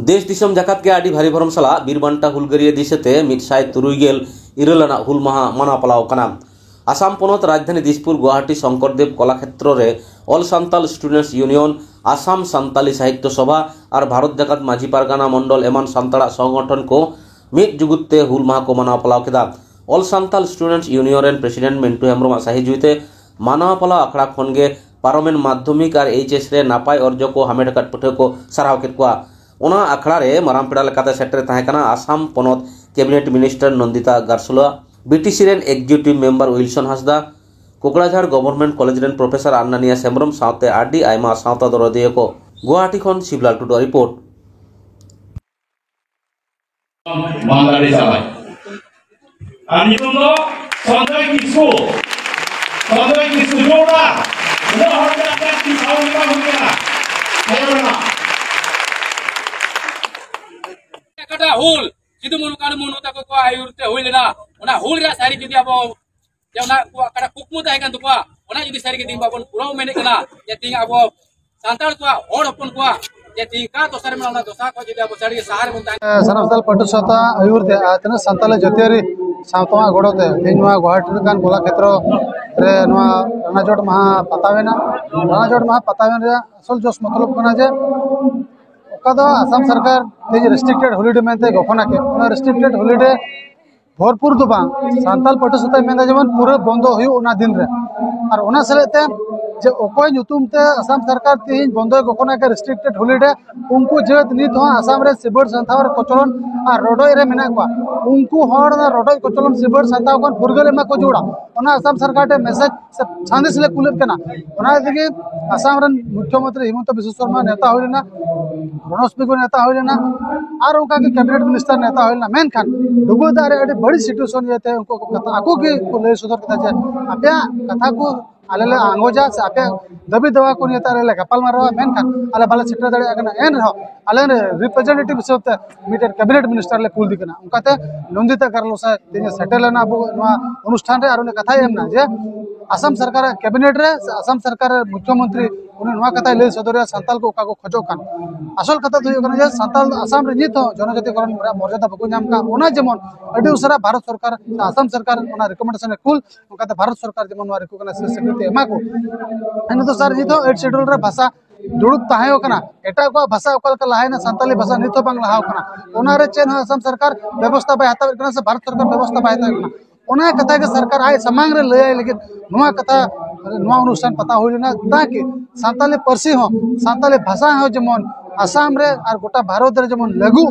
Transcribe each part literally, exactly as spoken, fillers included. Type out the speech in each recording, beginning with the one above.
ᱫᱮᱥ ᱫᱤᱥᱚᱢ ᱡᱟᱠᱟᱛ ᱜᱮ ᱟᱹᱰᱤ ᱵᱷᱟᱹᱨᱤ ᱵᱷᱚᱨᱚᱢ ᱥᱟᱞᱟᱜ ᱵᱤᱨ ᱵᱟᱱᱴᱟ ᱦᱩᱞᱜᱟᱹᱨᱤᱭᱟᱹ ᱫᱤᱥᱟᱹᱛᱮ ᱢᱤᱫ ᱥᱟᱭ ᱛᱩᱨᱩᱭ ᱜᱮᱞ ᱤᱨᱟᱹᱞ ᱟᱱᱟᱜ ᱦᱩᱞ ᱢᱟᱦᱟ ᱢᱟᱱᱟᱣ ᱯᱟᱞᱟᱣ ᱠᱟᱱᱟ᱾ ᱟᱥᱟᱢ ᱯᱚᱱᱚᱛ ᱨᱟᱡᱽᱫᱷᱟᱱᱤ ᱫᱤᱥᱯᱩᱨ ᱜᱩᱣᱟᱦᱟᱴᱤ ᱥᱚᱝᱠᱚᱨᱫᱮᱵᱽ ᱠᱚᱞᱟᱠᱷᱮᱛᱨᱚ ᱨᱮ ᱚᱞ ᱥᱟᱱᱛᱟᱞ ᱥᱴᱩᱰᱮᱱᱴᱥ ᱤᱭᱩᱱᱤᱭᱚᱱ, ᱟᱥᱟᱢ ᱥᱟᱱᱛᱟᱞᱤ ᱥᱟᱦᱤᱛᱭᱚ ᱥᱚᱵᱷᱟ ᱟᱨ ᱵᱷᱟᱨᱚᱛ ᱡᱟᱠᱟᱛ ᱢᱟᱹᱡᱷᱤ ᱯᱟᱨᱜᱟᱱᱟ ᱢᱚᱱᱰᱚᱞ ᱮᱢᱟᱱ ᱥᱟᱱᱛᱟᱲᱟᱜ ᱥᱚᱝᱜᱚᱴᱷᱚᱱ ᱠᱚ ᱢᱤᱫ ᱡᱩᱜᱩᱫ ᱛᱮ ᱦᱩᱞ ᱢᱟᱦᱟ ᱠᱚ ᱢᱟᱱᱟᱣ ᱯᱟᱞᱟᱣ ᱠᱮᱫᱟ᱾ ᱚᱞ ᱥᱟᱱᱛᱟᱞ ᱥᱴᱩᱰᱮᱱᱴᱥ ᱤᱭᱩᱱᱤᱭᱚᱱ ᱨᱮᱱ ᱯᱨᱮᱥᱤᱰᱮᱱᱴ ᱢᱤᱱᱴᱩ ᱦᱮᱢᱵᱨᱚᱢᱟᱜ ᱥᱟᱹᱦᱤ ᱡᱩᱦᱤᱛᱮ ᱢᱟᱱᱟᱣ ᱯᱟᱞᱟᱣ ᱟᱠᱷᱲᱟ ᱠᱷᱚᱱ ᱜᱮ ᱯᱟᱨᱚᱢᱮᱱ ᱢᱟᱫᱽᱫᱷᱚᱢᱤᱠ ᱟᱨ ᱮᱭᱤᱪ ᱮᱥ ᱨᱮ ᱱᱟᱯᱟᱭ ᱚᱨᱡᱚ ᱠᱚ ᱦᱟᱢᱮᱴ ᱟᱠᱟᱫ ᱯᱟᱹᱴᱷᱩᱣᱟᱹ ᱠᱚ ᱥᱟᱨᱦᱟᱣ ᱠᱮᱫ ᱠᱚᱣᱟ᱾ ᱚᱱᱟ ᱟᱠᱷᱲᱟ ᱨᱮ ᱢᱟᱨᱟᱝ ᱯᱮᱲᱟ ᱞᱮᱠᱟᱛᱮ ᱥᱮᱴᱮᱨ ᱛᱟᱦᱮᱸ ᱠᱟᱱᱟ ᱟᱥᱟᱢ ᱯᱚᱱᱚᱛ cabinet minister Nandita Gorlosa, B T C ᱨᱮᱱ executive member Wilson Hansda, Kokrajhar government college ᱨᱮᱱ ᱯᱨᱚᱯᱷᱮᱥᱚᱨ ᱟᱱᱱᱟᱱᱤᱭᱟ ᱦᱮᱢᱵᱨᱚᱢ ᱥᱟᱶᱛᱮ ᱟᱹᱰᱤ ᱟᱭᱢᱟ ᱥᱟᱶᱛᱟ ᱫᱚᱨᱚᱫᱤᱭᱟᱹ ᱠᱚ᱾ ᱜᱩᱣᱟᱦᱟᱴᱤ ᱠᱷᱚᱱ ᱥᱤᱵᱞᱟᱞ ᱴᱩᱰᱩᱣᱟᱜ ᱨᱤᱯᱳᱨᱴ᱾ ᱢᱟᱱᱫᱟᱲᱤ ᱪᱟᱞᱟᱭ᱾ ᱟᱨ ᱧᱩᱛᱩᱢ ᱫᱚ ᱥᱚᱧᱡᱚᱭ ᱠᱤᱥᱠᱩ᱾ ᱥᱚᱧᱡᱚᱭ ᱠᱤᱥᱠᱩ ᱡᱳᱲᱟ᱾ ᱩᱱᱟᱹᱜ ᱦᱚᱲ ᱢᱮᱱᱟᱜ ᱯᱮᱭᱟ, ᱛᱤ ᱥᱟᱶ ᱞᱮᱠᱟ ᱦᱩᱭ ᱠᱟᱱᱟ᱾ ᱛᱟᱭᱚᱢ ᱨᱮᱱᱟᱜ᱾ ᱚᱠᱟᱴᱟᱜ ᱦᱩᱞ ᱥᱤᱫᱩ ᱢᱩᱱᱩ ᱠᱟᱹᱱᱦᱩ ᱢᱩᱨᱢᱩ ᱛᱟᱠᱚ ᱠᱚᱣᱟᱜ ᱟᱹᱭᱩᱨ ᱛᱮ ᱦᱩᱭ ᱞᱮᱱᱟ, ᱚᱱᱟ ᱦᱩᱞ ᱨᱮᱭᱟᱜ ᱥᱟᱹᱨᱤ ᱡᱩᱫᱤ ᱟᱵᱚ ᱡᱮ ᱚᱱᱟ ᱠᱚ ᱚᱠᱟᱴᱟᱜ ᱠᱩᱠᱢᱩ ᱛᱟᱦᱮᱸ ᱠᱟᱱ ᱛᱟᱠᱚᱣᱟ, ᱚᱱᱟ ᱡᱩᱫᱤ ᱥᱟᱹᱨᱤ ᱜᱮ ᱛᱮᱦᱮᱧ ᱵᱟᱵᱚᱱ ᱯᱩᱨᱟᱹᱣ ᱢᱮᱱᱮᱫ ᱠᱟᱱᱟ, ᱡᱮ ᱛᱮᱦᱮᱧ ᱟᱵᱚ ᱥᱟᱱᱛᱟᱲ ᱠᱚᱣᱟᱜ, ᱦᱚᱲ ᱦᱚᱯᱚᱱ ᱠᱚᱣᱟᱜ ᱡᱮ ᱛᱮᱦᱮᱧ ᱚᱠᱟ ᱫᱚᱥᱟ ᱨᱮ ᱢᱮᱱᱟᱜ, ᱚᱱᱟ ᱫᱚᱥᱟ ᱠᱷᱚᱱ ᱡᱩᱫᱤ ᱟᱵᱚ ᱥᱟᱹᱨᱤ ᱜᱮ ᱥᱟᱦᱟ ᱨᱮᱵᱚᱱ ᱛᱟᱦᱮᱸ ᱥᱟᱱᱟᱢ ᱥᱟᱱᱛᱟᱲ ᱯᱟᱹᱴᱷᱩᱣᱟᱹ ᱥᱟᱶᱛᱟ ᱟᱹᱭᱩᱨ ᱛᱮ ᱟᱨ ᱛᱤᱱᱟᱹᱜ ᱥᱟᱱᱛᱟᱲ ᱡᱟᱹᱛᱤᱭᱟᱹᱨᱤ ᱥᱟᱶᱛᱟ ᱜᱚᱲᱚ ᱛᱮ ᱛᱮᱦᱮᱧ ᱱᱚᱣᱟ ᱜᱩᱣᱟᱦᱟᱴᱤ ᱞᱮᱠᱟᱱ ᱠᱚᱞᱟ ᱠᱷᱮᱛᱨᱚ ᱨᱮ ᱱᱚᱣᱟ ᱨᱟᱱᱟᱡᱚᱴ ᱢᱟᱦᱟ ᱯᱟᱛᱟᱣᱮᱱᱟ᱾ ᱨᱟᱱᱟᱡᱚᱴ ᱢᱟᱦᱟ ᱯᱟᱛᱟᱣᱮᱱ ᱨᱮᱭᱟᱜ ᱟᱥᱚᱞ ᱡᱚᱥ ᱢᱚᱛᱞᱚᱵ ᱠᱟᱱᱟ ᱡᱮ ᱚᱠᱟ ᱫᱚ ᱟᱥᱟᱢ ᱥᱚᱨᱠᱟᱨ ᱛᱮᱦᱮᱧ ᱨᱮᱥᱴᱨᱤᱠᱴᱮᱰ ᱦᱚᱞᱤᱰᱮ ᱢᱮᱱᱛᱮ ᱜᱷᱳᱥᱚᱱᱟ ᱠᱮᱫ, ᱚᱱᱟ ᱨᱮᱥᱴᱨᱤᱠᱴᱮᱰ ᱦᱚᱞᱤᱰᱮ ᱵᱷᱚᱨᱯᱩᱨ ᱫᱚ ᱵᱟᱝ, ᱥᱟᱱᱛᱟᱲ ᱯᱟᱹᱴᱷᱩᱣᱟᱹ ᱥᱟᱶᱛᱟ ᱢᱮᱱᱫᱟ ᱡᱮᱢᱚᱱ ᱯᱩᱨᱟᱹ ᱵᱚᱱᱫᱚ ᱦᱩᱭᱩᱜ ᱚᱱᱟ ᱫᱤᱱ ᱨᱮ᱾ ᱟᱨ ᱚᱱᱟ ᱥᱮᱞᱮᱫ ᱛᱮ ᱡᱮ ᱚᱠᱚᱭ ᱧᱩᱛᱩᱢ ᱛᱮ ᱟᱥᱟᱢ ᱥᱚᱨᱠᱟᱨ ᱛᱮᱦᱮᱧ ᱵᱚᱱᱫᱚᱭ ᱜᱷᱳᱥᱚᱱᱟ ᱠᱮᱫ ᱨᱮᱥᱴᱨᱤᱠᱴᱮᱰ ᱦᱚᱞᱤᱰᱮ, ᱩᱱᱠᱩ ᱡᱟᱹᱛ ᱱᱤᱛ ᱦᱚᱸ ᱟᱥᱟᱢ ᱨᱮ ᱥᱤᱵᱟᱹᱲ ᱥᱟᱱᱛᱟᱣ ᱟᱨ ᱠᱚᱪᱞᱚᱱ ᱟᱨ ᱨᱚᱰᱚᱡ ᱨᱮ ᱢᱮᱱᱟᱜ ᱠᱚᱣᱟ᱾ ᱩᱱᱠᱩ ᱦᱚᱲ ᱚᱱᱟ ᱨᱚᱰᱚᱡ ᱠᱚᱪᱞᱚᱱ ᱥᱤᱵᱟᱹᱲ ᱥᱟᱱᱛᱟᱣ ᱠᱷᱚᱱ ᱯᱷᱩᱨᱜᱟᱹᱞ ᱮᱢᱟ ᱠᱚ ᱡᱟᱹᱨᱩᱲᱟ᱾ ᱚᱱᱟ ᱟᱥᱟᱢ ᱥᱚᱨᱠᱟᱨ ᱴᱷᱮᱱ ᱢᱮᱥᱮᱡᱽ ᱥᱮ ᱥᱟᱸᱫᱮᱥ ᱞᱮ ᱠᱩᱞᱮᱫ ᱠᱟᱱᱟ᱾ ᱚᱱᱟ ᱛᱮᱜᱮ ᱟᱥᱟᱢ ᱨᱮᱱ ᱢᱩᱠᱷᱭᱚᱢᱚᱱᱛᱨᱤ ᱦᱤᱢᱚᱱᱛᱚ ᱵᱤᱥᱣᱚ ᱥᱚᱨᱢᱟ ᱱᱮᱣᱛᱟ ᱦᱩᱭ ᱞᱮᱱᱟ, ᱨᱚᱱᱚᱥ ᱯᱮᱜᱩ ᱱᱮᱣᱛᱟ ᱦᱩᱭ ᱞᱮᱱᱟ, ᱟᱨ ᱚᱱᱠᱟ ᱜᱮ ᱠᱮᱵᱤᱱᱮᱴ ᱢᱤᱱᱤᱥᱴᱟᱨ ᱱᱮᱣᱛᱟ ᱦᱩᱭ ᱞᱮᱱᱟ᱾ ᱢᱮᱱᱠᱷᱟᱱ ᱰᱩᱵᱟᱹ ᱫᱟᱜ ᱨᱮ ᱟᱹᱰᱤ ᱵᱟᱹᱲᱤᱡ ᱥᱤᱪᱩᱭᱮᱥᱚᱱ ᱤᱭᱟᱹᱛᱮ ᱩᱱᱠᱩ ᱠᱚ ᱠᱟᱛᱷᱟ ᱟᱠᱚ ᱜᱮ ᱠᱚ ᱞᱟᱹᱭ ᱥᱚᱫᱚᱨ ᱠᱮᱫᱟ ᱡᱮ ᱟᱯᱮᱭᱟᱜ ᱠᱟᱛᱷᱟ ᱠᱚ ᱟᱞᱮ ᱞᱮ ᱟᱸᱜᱚᱪᱟ ᱥᱮ ᱟᱯᱮᱭᱟᱜ ᱫᱟᱹᱵᱤ ᱫᱟᱣᱟ ᱠᱚ ᱱᱤᱭᱮ ᱛᱮ ᱟᱞᱮ ᱞᱮ ᱜᱟᱯᱟᱞ ᱢᱟᱨᱟᱣᱟ, ᱢᱮᱱᱠᱷᱟᱱ ᱟᱞᱮ ᱵᱟᱞᱮ ᱥᱮᱴᱮᱨ ᱫᱟᱲᱮᱭᱟᱜ ᱠᱟᱱᱟ᱾ ᱮᱱ ᱨᱮᱦᱚᱸ ᱟᱞᱮ ᱨᱮ ᱨᱤᱯᱨᱮᱡᱮᱱᱴᱮᱴᱤᱵᱷ ᱦᱤᱥᱟᱹᱵ ᱛᱮ ᱢᱤᱫᱴᱮᱱ ᱠᱮᱵᱤᱱᱮᱴ ᱢᱤᱱᱤᱥᱴᱟᱨ ᱞᱮ ᱠᱩᱞ ᱫᱤ ᱠᱟᱱᱟ᱾ ᱚᱱᱠᱟᱛᱮ ᱱᱚᱱᱫᱤᱛᱟ ᱜᱟᱨᱞᱳᱥᱟ ᱛᱮᱦᱮᱧ ᱥᱮᱴᱮᱨ ᱞᱮᱱᱟ ᱟᱵᱚ ᱱᱚᱣᱟ ᱚᱱᱩᱥᱴᱷᱟᱱ ᱨᱮ, ᱟᱨ ᱩᱱᱤ ᱠᱟᱛᱷᱟᱭ ᱮᱢ ᱮᱱᱟ ᱡᱮ ᱟᱥᱟᱢ ᱥᱚᱨᱠᱟᱨᱟᱜ ᱠᱮᱵᱤᱱᱮᱴ ᱨᱮ ᱥᱮ ᱟᱥᱟᱢ ᱥᱚᱨᱠᱟᱨ ᱨᱮ ᱢᱩᱠᱷᱭᱚᱢᱚᱱᱛᱨᱤ ᱩᱱᱤ ᱱᱚᱣᱟ ᱠᱟᱛᱷᱟᱭ ᱞᱟᱹᱭ ᱥᱚᱫᱚᱨᱮᱭᱟ ᱥᱟᱱᱛᱟᱞ ᱠᱚ ᱚᱠᱟ ᱠᱚ ᱠᱷᱚᱡᱚᱜ ᱠᱟᱱ᱾ ᱟᱥᱚᱞ ᱠᱟᱛᱷᱟ ᱫᱚ ᱦᱩᱭᱩᱜ ᱠᱟᱱᱟ ᱡᱮ ᱥᱟᱱᱛᱟᱞ ᱟᱥᱟᱢ ᱨᱮ ᱱᱤᱛ ᱦᱚᱸ ᱡᱚᱱᱚᱡᱟᱛᱤ ᱠᱚᱨᱚᱱ ᱨᱮᱭᱟᱜ ᱢᱚᱨᱡᱟᱫᱟ ᱵᱟᱠᱚ ᱧᱟᱢ ᱠᱟᱜ, ᱚᱱᱟ ᱡᱮᱢᱚᱱ ᱟᱹᱰᱤ ᱩᱥᱟᱹᱨᱟ ᱵᱷᱟᱨᱚᱛ ᱥᱚᱨᱠᱟᱨ ᱥᱮ ᱟᱥᱟᱢ ᱥᱚᱨᱠᱟᱨ ᱚᱱᱟ ᱨᱤᱠᱚᱢᱮᱱᱰᱮᱥᱚᱱ ᱮ ᱠᱩᱞ, ᱚᱱᱠᱟᱛᱮ ᱵᱷᱟᱨᱚᱛ ᱥᱚᱨᱠᱟᱨ ᱡᱮᱢᱚᱱ ᱱᱚᱣᱟ ᱨᱮᱠᱚ ᱠᱟᱱᱟ ᱥᱮ ᱥᱤᱠᱨᱤᱛᱤ ᱮᱢᱟ ᱠᱚ᱾ ᱤᱱᱟᱹ ᱫᱚ ᱥᱟᱨ ᱱᱤᱛ ᱦᱚᱸ ᱮᱭᱤᱴ ᱥᱤᱰᱩᱞ ᱨᱮ ᱵᱷᱟᱥᱟ ᱫᱩᱲᱩᱵ ᱛᱟᱦᱮᱸ ᱠᱟᱱᱟ᱾ ᱮᱴᱟᱜ ᱠᱚᱣᱟᱜ ᱵᱷᱟᱥᱟ ᱚᱠᱟ ᱞᱮᱠᱟ ᱞᱟᱦᱟᱭᱮᱱᱟ, ᱥᱟᱱᱛᱟᱞᱤ ᱵᱷᱟᱥᱟ ᱱᱤᱛ ᱦᱚᱸ ᱵᱟᱝ ᱞᱟᱦᱟᱣ ᱠᱟᱱᱟ᱾ ᱚᱱᱟᱨᱮ ᱪᱮᱫ ᱦᱚᱸ ᱟᱥᱟᱢ ᱥᱚᱨᱠᱟᱨ ᱵᱮᱵᱚᱥᱛᱷᱟ ᱵᱟᱭ ᱦᱟᱛᱟᱣᱮᱫ ᱠᱟᱱᱟ ᱥᱮ ᱵᱷᱟᱨᱚᱛ ᱥᱚᱨᱠᱟᱨ ᱵᱮᱵᱚᱥᱛᱷᱟ ᱵᱟᱭ ᱦᱟᱛᱟᱣᱮᱫ ᱠᱟᱱᱟ᱾ ᱚᱱᱟ ᱠᱟᱛᱷᱟ ᱜᱮ ᱥᱚᱨᱠᱟᱨ ᱟᱡ ᱥᱟᱢᱟᱝ ᱨᱮ ᱞᱟᱹᱭᱟᱭ ᱞᱟᱹᱜᱤᱫ ᱱᱚᱣᱟ ᱠᱟᱛᱷᱟ, ᱱᱚᱣᱟ ᱚᱱᱩᱥᱴᱷᱟᱱ ᱯᱟᱛᱟᱣ ᱦᱩᱭ ᱞᱮᱱᱟ, ᱛᱟᱠᱤ ᱥᱟᱱᱛᱟᱞᱤ ᱯᱟᱹᱨᱥᱤ ᱦᱚᱸ, ᱥᱟᱱᱛᱟᱞᱤ ᱵᱷᱟᱥᱟ ᱦᱚᱸ ᱡᱮᱢᱚᱱ ᱟᱥᱟᱢ ᱨᱮ ᱟᱨ ᱜᱚᱴᱟ ᱵᱷᱟᱨᱚᱛ ᱨᱮ ᱡᱮᱢᱚᱱ ᱞᱟᱹᱜᱩ,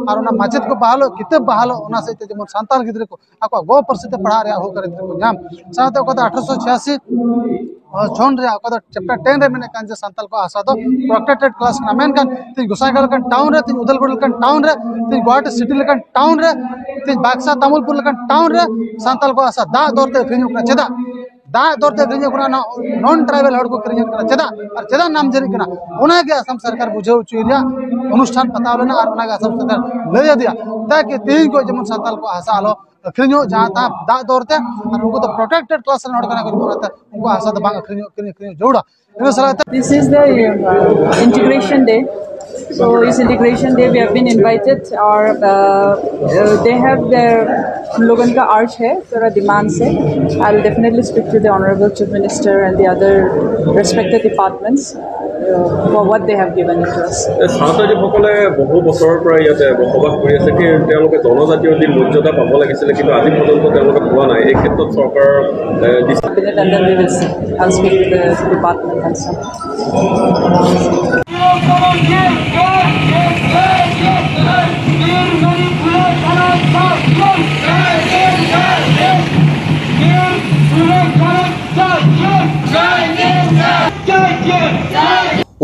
ᱟᱨ ᱚᱱᱟ ᱢᱟᱪᱮᱫ ᱠᱚ ᱵᱟᱦᱟᱞᱚᱜ, ᱠᱤᱛᱟᱹᱵ ᱵᱟᱦᱟᱞᱚᱜ, ᱚᱱᱟ ᱥᱮᱫ ᱛᱮ ᱡᱮᱢᱚᱱ ᱥᱟᱱᱛᱟᱲ ᱜᱤᱫᱽᱨᱟᱹ ᱠᱚ ᱟᱠᱚᱣᱟᱜ ᱜᱚ ᱯᱟᱹᱨᱥᱤ ᱛᱮ ᱯᱟᱲᱦᱟᱜ ᱨᱮᱭᱟᱜ ᱦᱚᱠ ᱟᱹᱭᱫᱟᱹᱨ ᱠᱚ ᱧᱟᱢ᱾ ᱥᱟᱶᱛᱮ ᱚᱠᱟ ᱫᱚ ᱟᱴᱷᱨᱚᱥᱚ ᱪᱷᱤᱭᱟᱥᱤ ᱥᱚᱱ ᱨᱮᱭᱟᱜ ᱚᱠᱟ ᱫᱚ ᱪᱮᱯᱴᱟᱨ ᱴᱮᱱ ᱨᱮ ᱢᱮᱱᱮᱫ ᱠᱟᱱ ᱡᱮ ᱥᱟᱱᱛᱟᱲ ᱠᱚ ᱵᱷᱟᱥᱟ ᱫᱚ ᱯᱨᱚᱴᱮᱠᱴᱮᱰ ᱠᱞᱟᱥ ᱠᱟᱱᱟ, ᱢᱮᱱᱠᱷᱟᱱ ᱛᱮᱦᱮᱧ ᱜᱚᱸᱥᱟᱭᱜᱟᱸᱣ ᱞᱮᱠᱟᱱ ᱴᱟᱣᱩᱱ ᱨᱮ, ᱛᱮᱦᱮᱧ ᱩᱫᱟᱞᱜᱩᱲᱤ ᱞᱮᱠᱟᱱ ᱴᱟᱣᱩᱱ ᱨᱮ, ᱛᱮᱦᱮᱧ ᱜᱩᱣᱟᱦᱟᱴᱤ ᱥᱤᱴᱤ ᱞᱮᱠᱟᱱ ᱴᱟᱣᱩᱱ ᱨᱮ, ᱛᱮᱦᱮᱧ ᱵᱟᱠᱥᱟ ᱛᱟᱢᱩᱞᱯᱩᱨ ᱞᱮᱠᱟᱱ ᱴᱟᱣᱩᱱ ᱨᱮ ᱥᱟᱱᱛᱟᱲ ᱠᱚ ᱵᱷᱟᱥᱟ ᱫᱟᱜ ᱫᱚᱨ ᱛᱮ ᱟᱹᱠᱷᱨᱤᱧᱚᱜ ᱠᱟᱱᱟ᱾ ᱪᱮᱫᱟᱜ ᱫᱟᱜ ᱫᱚᱨ ᱛᱮ ᱟᱹᱠᱷᱨᱤᱧᱚᱜ ᱠᱟᱱᱟ? ᱱᱚᱱ ᱴᱨᱟᱭᱵᱟᱞ ᱦᱚᱲ ᱠᱚ ᱠᱤᱨᱤᱧᱮᱫ ᱠᱟᱱᱟ, ᱪᱮᱫᱟᱜ? ᱟᱨ ᱪᱮᱫᱟᱜ ᱱᱟᱢᱡᱟᱹᱨᱤᱜ ᱠᱟᱱᱟ? ᱚᱱᱟᱜᱮ ᱟᱥᱟᱢ ᱥᱚᱨᱠᱟᱨ ᱵᱩᱡᱷᱟᱹᱣ ᱦᱚᱪᱚᱭ ᱨᱮᱭᱟᱜ ᱚᱱᱩᱥᱴᱷᱟᱱ ᱯᱟᱛᱟᱣ ᱞᱮᱱᱟ ᱟᱨ ᱚᱱᱟᱜᱮ ᱟᱥᱟᱢ ᱥᱚᱨᱠᱟᱨ ᱞᱟᱹᱭ ᱟᱫᱮᱭᱟ, ᱛᱟᱠᱤ ᱛᱮᱦᱮᱧ ᱠᱷᱚᱱ ᱡᱮᱢᱚᱱ ᱥᱟᱱᱛᱟᱲ ᱠᱚ ᱵᱷᱟᱥᱟ ᱟᱞᱚ ᱟᱹᱠᱷᱨᱤᱧᱚᱜ, ᱡᱟᱦᱟᱸ ᱛᱟᱦᱟᱸ ᱫᱟᱜ ᱫᱚᱨ ᱛᱮ᱾ ᱟᱨ ᱩᱱᱠᱩ ᱫᱚ ᱯᱨᱚᱴᱮᱠᱴᱮᱰ ᱠᱞᱟᱥ ᱨᱮᱱ ᱦᱚᱲ ᱠᱟᱱᱟ ᱠᱚ, ᱡᱮᱢᱚᱱ ᱚᱱᱟᱛᱮ ᱩᱱᱠᱩ ᱵᱷᱟᱥᱟ ᱫᱚ ᱵᱟᱝ ᱟᱹᱠᱷᱨᱤᱧᱚᱜ, ᱠᱤᱨᱤᱧ ᱟᱹᱠᱷᱨᱤᱧᱚᱜ ᱡᱟᱹᱨᱩᱲᱟ᱾ ᱤᱱᱟᱹ ᱥᱟᱞᱟᱜ ᱛᱮ This is the uh, integration day. So it's integration day. We have been invited, or uh, uh, they have their हम लोगों का अर्ज है, थोड़ा डिमांड्स है. I'll definitely speak to the Honorable Chief Minister and the other respected departments uh, for what they have given it to us. এই চাওতালীসকলে বহু বছৰৰ পৰা ইয়াতে বসবাস কৰি আছে। কি তেওঁলোকে জনজাতীয় যি মৰ্যাদা পাব লাগিছিলে, কিন্তু আজি পৰ্যন্ত তেওঁলোকে পোৱা নাই। এই ক্ষেত্ৰত চৰকাৰৰ এ, দৃষ্টি Cabinet, and then we will see. I'll speak to the department also.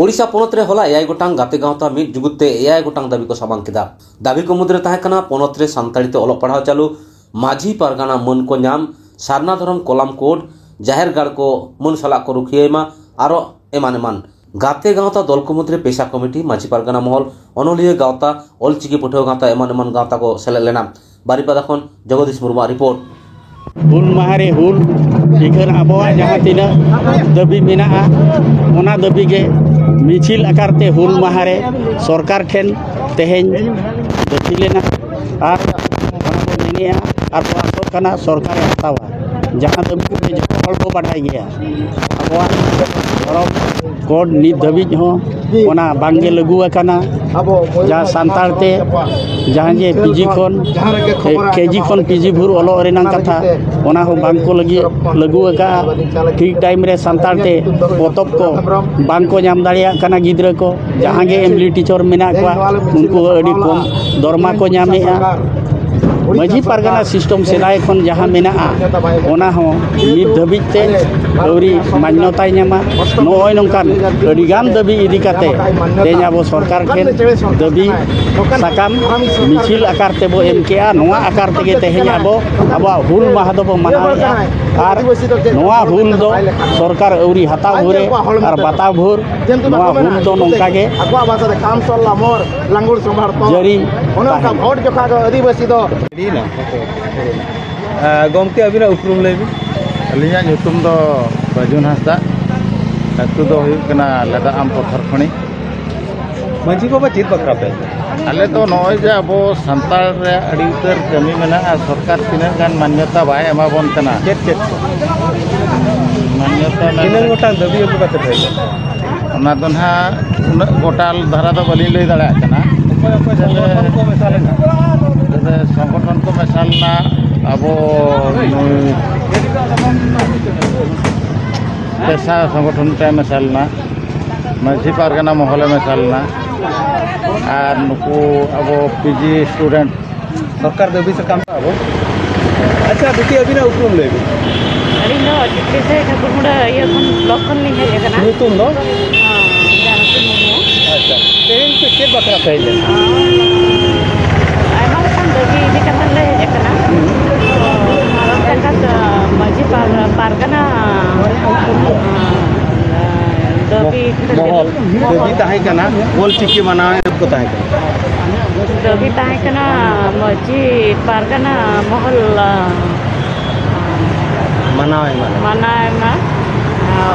Odisha ᱯᱚᱱᱚᱛ ᱨᱮ ᱦᱚᱞᱟ ᱮᱭᱟᱭ ᱜᱚᱴᱟᱝ ᱜᱟᱛᱮ ᱜᱟᱶᱛᱟ ᱢᱤᱫ ᱡᱩᱜᱩᱫ ᱛᱮ ᱮᱭᱟᱭ ᱜᱚᱴᱟᱝ ᱫᱟᱹᱵᱤ ᱠᱚ ᱥᱟᱢᱟᱝ ᱠᱮᱫᱟ᱾ ᱫᱟᱹᱵᱤ ᱠᱚ ᱢᱩᱫᱽᱨᱮ ᱛᱟᱦᱮᱸ ᱠᱟᱱᱟ ᱯᱚᱱᱚᱛ ᱨᱮ ᱥᱟᱱᱛᱟᱲᱤ ᱛᱮ ᱚᱞᱚᱜ ᱯᱟᱲᱦᱟᱣ ᱪᱟᱹᱞᱩ, ᱢᱟᱹᱡᱷᱤ ᱯᱟᱨᱜᱟᱱᱟ ᱢᱟᱹᱱ ᱠᱚ ᱧᱟᱢ, ᱥᱟᱨᱱᱟ ᱫᱷᱚᱨᱚᱢ ᱠᱚᱞᱟᱢ ᱠᱳᱰ, ᱡᱟᱦᱮᱨ ᱜᱟᱲ ᱠᱚ ᱢᱟᱹᱱ ᱥᱟᱞᱟᱜ ᱠᱚ ᱨᱩᱠᱷᱤᱭᱟᱹᱭ ᱢᱟ, ᱟᱨᱚ ᱮᱢᱟᱱ ᱮᱢᱟᱱ᱾ ᱜᱟᱛᱮ ᱜᱟᱶᱛᱟ, ᱫᱚᱞ ᱠᱚ ᱢᱩᱫᱽᱨᱮ ᱯᱮᱥᱟ ᱠᱚᱢᱤᱴᱤ, ᱢᱟᱹᱡᱷᱤ ᱯᱟᱨᱜᱟᱱᱟ ᱢᱚᱦᱚᱞ, ᱚᱱᱚᱞᱤᱭᱟᱹ ᱜᱟᱶᱛᱟ, ᱚᱞᱪᱤᱠᱤ ᱯᱟᱹᱴᱷᱩᱣᱟᱹ ᱜᱟᱶᱛᱟ, ᱮᱢᱟᱱ ᱮᱢᱟᱱ ᱜᱟᱶᱛᱟ ᱠᱚ ᱥᱮᱞᱮᱫ ᱞᱮᱱᱟ᱾ ᱵᱟᱨᱤᱯᱟᱫᱟ ᱠᱷᱚᱱ ᱡᱚᱜᱚᱫᱤᱥ ᱢᱩᱨᱢᱩᱣᱟᱜ ᱨᱤᱯᱳᱨᱴ᱾ ᱦᱩᱞ ᱢᱟᱦᱟ ᱨᱮ ᱦᱩᱞ ᱪᱤᱠᱟᱹᱱ ᱟᱵᱚᱣᱟᱜ ᱡᱟᱦᱟᱸ ᱛᱤᱱᱟᱹᱜ ᱫᱟᱹᱵᱤ ᱢᱮᱱᱟᱜᱼᱟ, ᱚᱱᱟ ᱫᱟᱹᱵᱤ ᱜᱮ ᱢᱤᱪᱷᱤᱞ ᱟᱠᱟᱨ ᱛᱮ ᱦᱩᱞ ᱢᱟᱦᱟ ᱨᱮ ᱥᱚᱨᱠᱟᱨ ᱴᱷᱮᱱ ᱛᱮᱦᱮᱧ ᱫᱟᱹᱵᱤ ᱞᱮᱱᱟ᱾ ᱟᱨ ᱚᱱᱟ ᱵᱚᱱ ᱢᱮᱱᱮᱜᱼᱟ, ᱟᱨ ᱵᱚᱱ ᱟᱥᱚᱜ ᱠᱟᱱᱟ ᱥᱚᱨᱠᱟᱨᱮ ᱦᱟᱛᱟᱣᱟ᱾ ᱡᱟᱦᱟᱸ ᱫᱟᱹᱵᱤ ᱠᱚᱜᱮ ᱡᱚᱛᱚ ᱦᱚᱲ ᱵᱚ ᱵᱟᱰᱟᱭ ᱜᱮᱭᱟ, ᱟᱵᱚᱣᱟᱜ ᱫᱷᱚᱨᱚᱢ ᱠᱳᱰ ᱱᱤᱛ ᱫᱷᱟᱹᱵᱤᱡ ᱦᱚᱸ ᱚᱱᱟ ᱵᱟᱝᱜᱮ ᱞᱟᱹᱜᱩ ᱟᱠᱟᱱᱟ᱾ ᱡᱟᱦᱟᱸ ᱥᱟᱱᱛᱟᱲ ᱛᱮ ᱡᱟᱦᱟᱸ ᱡᱮ ᱯᱤᱡᱤ ᱠᱷᱚᱱ, ᱠᱮᱡᱤ ᱠᱷᱚᱱ ᱯᱤᱡᱤ ᱵᱷᱳᱨ ᱚᱞᱚᱜ ᱨᱮᱱᱟᱜ ᱠᱟᱛᱷᱟ, ᱚᱱᱟ ᱦᱚᱸ ᱵᱟᱝ ᱠᱚ ᱞᱟᱹᱜᱤᱫ ᱞᱟᱹᱜᱩ ᱟᱠᱟᱫᱼᱟ᱾ ᱴᱷᱤᱠ ᱴᱟᱭᱤᱢ ᱨᱮ ᱥᱟᱱᱛᱟᱲ ᱛᱮ ᱯᱚᱛᱚᱵ ᱠᱚ ᱵᱟᱝ ᱠᱚ ᱧᱟᱢ ᱫᱟᱲᱮᱭᱟᱜ ᱠᱟᱱᱟ ᱜᱤᱫᱽᱨᱟᱹ ᱠᱚ᱾ ᱡᱟᱦᱟᱸ ᱜᱮ ᱮᱢᱵᱞᱤ ᱴᱤᱪᱟᱨ ᱢᱮᱱᱟᱜ ᱠᱚᱣᱟ, ᱩᱱᱠᱩ ᱦᱚᱸ ᱟᱹᱰᱤ ᱠᱚᱢ ᱫᱚᱨᱢᱟ ᱠᱚ ᱧᱟᱢᱮᱜᱼᱟ᱾ ᱢᱟᱹᱡᱷᱤ ᱯᱟᱨᱜᱟᱱᱟ ᱥᱤᱥᱴᱮᱢ ᱥᱮᱫᱟᱭ ᱠᱷᱚᱱ ᱡᱟᱦᱟᱸ ᱢᱮᱱᱟᱜᱼᱟ, ᱚᱱᱟ ᱦᱚᱸ ᱱᱤᱛ ᱫᱷᱟᱹᱵᱤᱡ ᱛᱮ ᱟᱹᱣᱨᱤ ᱢᱟᱱᱱᱚᱛᱟᱭ ᱧᱟᱢᱟ᱾ ᱱᱚᱜᱼᱚᱭ ᱱᱚᱝᱠᱟᱱ ᱟᱹᱰᱤᱜᱟᱱ ᱫᱟᱹᱵᱤ ᱤᱫᱤ ᱠᱟᱛᱮ ᱛᱮᱦᱮᱧ ᱟᱵᱚ ᱥᱚᱨᱠᱟᱨ ᱴᱷᱮᱱ ᱫᱟᱹᱵᱤ ᱥᱟᱠᱟᱢ ᱢᱤᱪᱷᱤᱞ ᱟᱠᱟᱨ ᱛᱮᱵᱚ ᱮᱢ ᱠᱮᱜᱼᱟ᱾ ᱱᱚᱣᱟ ᱟᱠᱟᱨ ᱛᱮᱜᱮ ᱛᱮᱦᱮᱧ ᱟᱵᱚ ᱟᱵᱚᱣᱟᱜ ᱦᱩᱞ ᱢᱟᱦᱟ ᱫᱚᱵᱚ ᱢᱟᱱᱟᱣᱮᱫᱼᱟ᱾ ᱟᱨ ᱱᱚᱣᱟ ᱦᱩᱞ ᱫᱚ ᱥᱚᱨᱠᱟᱨ ᱟᱹᱣᱨᱤ ᱦᱟᱛᱟᱣ ᱵᱷᱳᱨᱮ ᱟᱨ ᱵᱟᱛᱟᱣ ᱵᱷᱳᱨ ᱱᱚᱣᱟ ᱦᱩᱞ ᱫᱚ ᱱᱚᱝᱠᱟ ᱜᱮ ᱟᱠᱚᱣᱟᱜ ᱵᱷᱟᱥᱟ ᱛᱮ ᱠᱟᱢ ᱥᱚᱞᱞᱟ ᱢᱚᱨ ᱞᱟᱝᱜᱩᱲ ᱥᱚᱢᱵᱷᱟᱲ ᱛᱚ᱾ ᱡᱟᱹᱨᱤ ᱚᱱᱮ ᱚᱱᱠᱟ ᱛᱟᱦᱮᱱ᱾ ᱵᱷᱳᱴ ᱡᱚᱠᱷᱟ ᱫᱚ ᱟᱹᱫᱤᱵᱟᱹᱥᱤ ᱫᱚ ᱟᱹᱰᱤᱭᱮᱱᱟ᱾ ᱟᱸ, ᱜᱚᱢᱠᱮ, ᱟᱹᱵᱤᱱᱟᱜ ᱩᱯᱨᱩᱢ ᱞᱟᱹᱭ ᱵᱤᱱ᱾ ᱟᱹᱞᱤᱧᱟᱜ ᱧᱩᱛᱩᱢ ᱫᱚ ᱨᱟᱡᱩᱱ ᱦᱟᱸᱥᱫᱟ᱾ ᱟᱹᱛᱩ ᱫᱚ ᱦᱩᱭᱩᱜ ᱠᱟᱱᱟ ᱞᱟᱫᱟ ᱟᱢ ᱯᱚᱛᱷᱚᱨ ᱠᱷᱚᱱᱤ᱾ ᱢᱟᱹᱡᱷᱤ ᱵᱟᱵᱟ, ᱪᱮᱫ ᱵᱟᱠᱷᱨᱟ ᱯᱮ? ᱟᱞᱮ ᱫᱚ ᱱᱚᱜᱼᱚᱭ ᱡᱮ ᱟᱵᱚ ᱥᱟᱱᱛᱟᱲ ᱨᱮ ᱟᱹᱰᱤ ᱩᱛᱟᱹᱨ ᱠᱟᱹᱢᱤ ᱢᱮᱱᱟᱜᱼᱟ, ᱥᱚᱨᱠᱟᱨ ᱛᱤᱱᱟᱹᱜ ᱜᱟᱱ ᱢᱟᱱᱭᱚᱛᱟ ᱵᱟᱭ ᱮᱢᱟᱵᱚᱱ ᱠᱟᱱᱟ᱾ ᱪᱮᱫ ᱪᱮᱫ ᱠᱚ? ᱢᱟᱱᱭᱚᱛᱟ ᱛᱤᱱᱟᱹᱜ ᱢᱮᱱᱟᱜ-, ᱜᱚᱴᱟᱝ ᱫᱟᱹᱵᱤ ᱟᱹᱜᱩ ᱠᱟᱛᱮ ᱯᱮ ᱦᱮᱡ ᱮᱱᱟ? ᱚᱱᱟ ᱫᱚ ᱱᱟᱦᱟᱜ ᱩᱱᱟᱹᱜ ᱜᱚᱴᱟ ᱫᱷᱟᱨᱟ ᱫᱚ ᱵᱟᱹᱞᱤᱧ ᱞᱟᱹᱭ ᱫᱟᱲᱮᱭᱟᱜ ᱠᱟᱱᱟ᱾ ᱚᱠᱚᱭ ᱚᱠᱚᱭ ᱥᱚᱝᱜᱚᱴᱷᱚᱱ ᱠᱚ ᱢᱮᱥᱟ ᱞᱮᱱᱟ? ᱛᱚᱵᱮ ᱥᱚᱝᱜᱚᱴᱷᱚᱱ ᱠᱚ ᱢᱮᱥᱟ ᱞᱮᱱᱟ, ᱟᱵᱚ ᱱᱩᱭ ᱯᱮᱥᱟ ᱥᱚᱝᱜᱚᱴᱷᱚᱱ ᱨᱮ ᱢᱮᱥᱟ ᱞᱮᱱᱟ, ᱢᱟᱹᱡᱷᱤ ᱯᱟᱨᱜᱟᱱᱟ ᱢᱚᱦᱚᱞᱮ ᱢᱮᱥᱟ ᱞᱮᱱᱟ, ᱟᱨ ᱱᱩᱠᱩ ᱟᱵᱚ ᱯᱤᱡᱤ ᱥᱴᱩᱰᱮᱱᱴ᱾ ᱥᱚᱨᱠᱟᱨ ᱫᱟᱹᱵᱤ ᱥᱟᱠᱟᱢ ᱟᱵᱚ᱾ ᱟᱪᱪᱷᱟ ᱵᱤᱴᱤ, ᱟᱹᱵᱤᱱᱟᱜ ᱩᱯᱨᱩᱢ ᱞᱟᱹᱭ ᱵᱤᱱ᱾ ᱟᱹᱞᱤᱧ ᱫᱚ ᱪᱤᱛᱨᱤᱥᱟᱹᱭ ᱴᱷᱟᱹᱠᱩᱨ ᱢᱩᱸᱰᱟ ᱤᱭᱟᱹ ᱠᱷᱚᱱ, ᱵᱞᱚᱠ ᱠᱷᱚᱱ ᱞᱤᱧ ᱦᱮᱡ ᱟᱠᱟᱱᱟ᱾ ᱧᱩᱛᱩᱢ ᱫᱚ? ᱦᱚᱸ, ᱡᱟᱱᱚᱠᱤ ᱢᱩᱨᱢᱩ᱾ ᱟᱪᱪᱷᱟ, ᱛᱮᱦᱮᱧ ᱯᱮ ᱪᱮᱫ ᱵᱟᱠᱷᱨᱟ ᱯᱮ ᱦᱮᱡ ᱞᱮᱱᱟ? ᱟᱭᱢᱟ ᱞᱮᱠᱟᱱ ᱫᱟᱹᱵᱤ ᱤᱫᱤ ᱠᱟᱛᱮ ᱞᱮ ᱦᱮᱡ ᱟᱠᱟᱱᱟ᱾ ᱛᱚ, ᱱᱚᱣᱟ ᱫᱚ ᱮᱱᱠᱷᱟᱱ ᱫᱚ ᱢᱟᱹᱡᱷᱤ ᱯᱟᱨ-, ᱯᱟᱨᱜᱟᱱᱟ, ᱫᱟᱹᱵᱤ ᱢᱚᱦᱚᱞ, ᱫᱟᱹᱵᱤ ᱛᱟᱦᱮᱸ ᱠᱟᱱᱟ, ᱚᱞ ᱪᱤᱠᱤ ᱢᱟᱱᱟᱣ ᱮᱢ ᱠᱚ ᱛᱟᱦᱮᱸ ᱠᱟᱱᱟ᱾ ᱫᱟᱹᱵᱤ ᱛᱟᱦᱮᱸ ᱠᱟᱱᱟ ᱢᱟᱹᱡᱷᱤ ᱯᱟᱨᱜᱟᱱᱟ ᱢᱚᱦᱚᱞ, ᱢᱟᱱᱟᱣ ᱮᱢᱟ᱾ ᱢᱟᱱᱟᱣ ᱮᱢᱟ,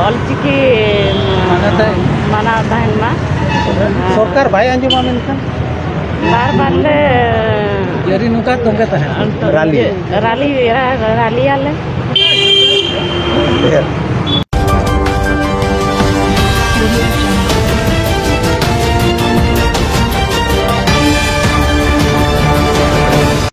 ᱚᱞ ᱪᱤᱠᱤ ᱢᱟᱱᱟᱣ ᱛᱟᱦᱮᱱ ᱢᱟ᱾ ᱥᱚᱨᱠᱟᱨ ᱵᱟᱭ ᱟᱸᱡᱚᱢᱟ ᱢᱮᱱᱠᱷᱟᱱ? ᱵᱟᱨ ᱵᱟᱨ ᱞᱮ ᱡᱟᱹᱨᱤ ᱱᱚᱝᱠᱟ ᱛᱚᱸᱜᱮ ᱛᱟᱦᱮᱱ᱾ ᱨᱟᱞᱤ᱾ ᱨᱟᱞᱤ, ᱨᱟᱞᱤᱭᱟᱞᱮ᱾